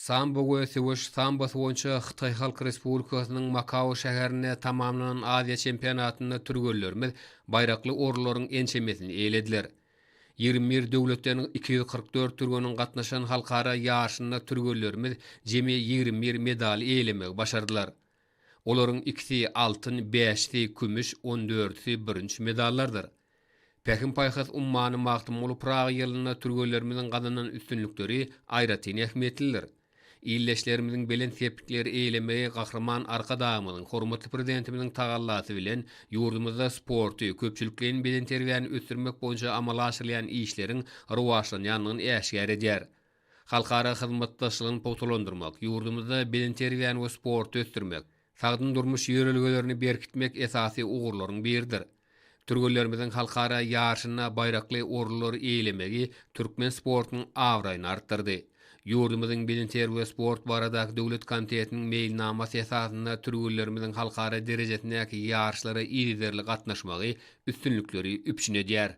Sambo we söweş sambosy boýunça Hytaý Halk Respublikasynyň Makao şäherinde tamamlanan Aziýa çempionatynda türgenlerimiz baýrakly orunlaryň ençemesini eýelediler. 21 döwletden 244 türgeniň gatnaşan halkara ýaryşynda türgenlerimiz jemi 21 medaly eýelemegi başardylar. Olaryň ikisi altyn, bäşisi kümüş, on dördüsi bürünç medallardyr. Pähim-paýhas ummany Magtymguly Pyragy ýylynda türgenlerimiziň gazanan üstünlikleri aýratyn ähmiýetlidir. Ildeşlerimiziň belent sepgitleri eýelemegi Gahryman Arkadagymyzyň, hormatly Prezidentimiziň tagallasy bilen ýurdumyzda sporty, köpçülikleýin bedenterbiýäni ösdürmek boýunça amala aşyrylýan işleriň rowaçlanýandygyny äşgär edýär. Halkara hyzmatdaşlygyny pugtalandyrmak, ýurdumyzda bedenterbiýäni we sporty ösdürmek, sagdyn durmuş ýörelgelerini berkitmek esasy ugurlaryň biridir. Türgenlerimiziň halkara ýaryşynda baýrakly orunlary eýelemegi türkmen sportunyň abraýyny artdyrdy. Ýurdumyzyň Bedenterbiýe we sport baradaky döwlet komitetiniň meýilnamasy esasynda türgenlerimiziň halkara derejesindäki ýaryşlara yzygiderli gatnaşmagy üstünlikleri üpjün edýär.